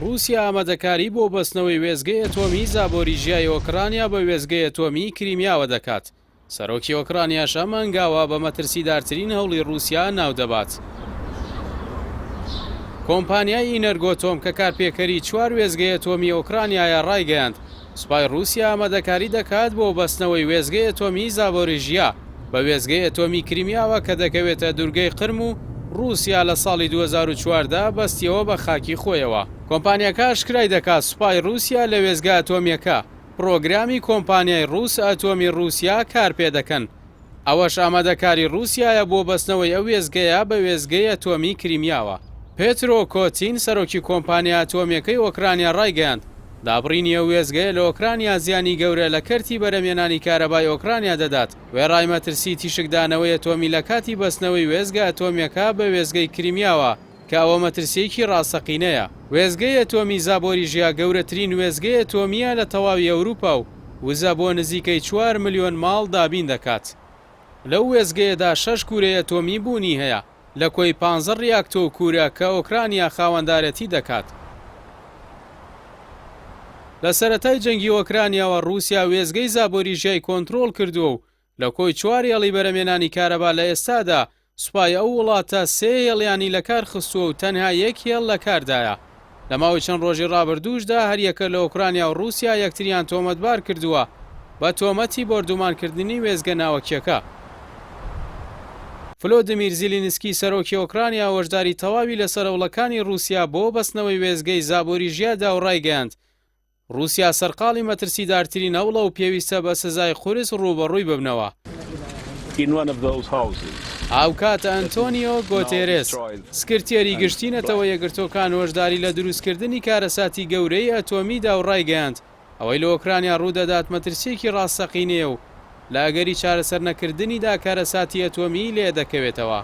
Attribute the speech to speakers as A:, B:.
A: ڕووسیا ئامادەکاری بۆ بەستنەوەی وێستگەی ئەتۆمیی زابۆریژیای ئۆکرانیا بە وێستگەی ئەتۆمیی کریمیاوە دەکات. سەرۆکی ئۆکرانیاش ئەم هەنگاوە بە مەترسیدارترین هەوڵی ڕووسیا ناودەبات. کۆمپانیای ئینەرگۆتۆم کە کارپێکەری چوار وێستگەی ئەتۆمیی ئۆکرانیایە ڕایگەیاند، سوپای ڕووسیا ئامادەکاری دەکات بۆ بەستنەوەی وێستگەی ئەتۆمیی زابۆریژیا بە وێستگەی ئەتۆمیی کریمیاوە کە دەکەوێتە دورگەی قرم و ڕووسیا لە ساڵی 2014 بەستیەوە بە خاکی خۆیەوە. کۆمپانیاکە ئاشکرای دەکات سوپای ڕووسیا لە وێستگە ئەتۆمییەکە پڕۆگرامی کۆمپانیای ڕووس ئەتۆمی ڕووسیا کار پێدەکەن، ئەوەش ئامادەکاری ڕووسیایە بۆ بەستنەوەی ئەو وێستگەیە بە وێستگەی ئەتۆمی کریمیاوە. پێترۆ کۆتین، سەرۆکی کۆمپانیا ئەتۆمییەکەی ئۆکرانیا ڕایگەیاند، دابڕینی ئەو وێستگەیە لە ئۆکرانیا زیانی گەورە لە کەرتی بەرهەمهێنانی کارەبای ئۆکرانیا دەدات، وێڕای مەترسی تیشکدانەوەی ئەتۆمی لە کاتی بەستنەوەی وێستگە ئەتۆمییەکە بە وێستگەی کریمیاوە، کە ئەوە مەترسییەکی ڕاستەقینەیە. وێستگەی ئەتۆمی زابۆریژیا گەورەترین وێستگەی ئەتۆمییە لە تەواوی ئەوروپا و وزە بۆ نزیکەی چوار ملیۆن ماڵ دابین دەکات. لەو وێستگەیەدا شەش کوورەی ئەتۆمی بوونی هەیە لە کۆی پانزە ڕیاکتۆ و کوورە کە ئۆکرانیا خاوەندارێتی دەکات. لە سەرەتای جەنگی ئۆکرانیاوە ڕووسیا وێستگەی زابۆریژیای کۆنترۆڵ کردووە و لە کۆی چوار هێڵی بەرهەمێنانی کارەبا لە ئێستادا سوپای ئەو وڵاتە سێ هێڵیانی لەکار خستووە و تەنها یەک هێڵ لە کاردایە. لە ماوەی چەند ڕۆژی ڕابردووشدا هەریەکە لە ئۆکرانیا و ڕووسیا یەکتریان تۆمەتبار کردووە بە تۆمەتی بۆردومانکردنی وێستگە ناوەکییەکە. فلۆدیمیر زیلینسکی سەرۆکی ئۆکرانیا هۆشداری تەواوی لەسەر هەوڵەکانی ڕووسیا بۆ بەستنەوەی وێستگەی زابۆریژیا دا و ڕایگەیاند، ڕووسیا سەرقاڵی مەترسیدارترین هەوڵە و پێویستە بە سزای قورس ڕووبەڕووی ببنەوە. هاوکات ئەنتۆنیۆ گۆتێرێس، سکرتێری گشتی نەتەوە یەکگرتووەکان هۆشداری لە دروستکردنی کارەساتی گەورەی ئەتۆمی دا و ڕایگەیاند، ئەوەی لە ئۆکرانیا ڕوودەدات مەترسییەکی ڕاستەقینەیە و لە ئەگەری چارەسەرنەکردنیدا کارەساتی ئەتۆمیی لێدەکەوێتەوە.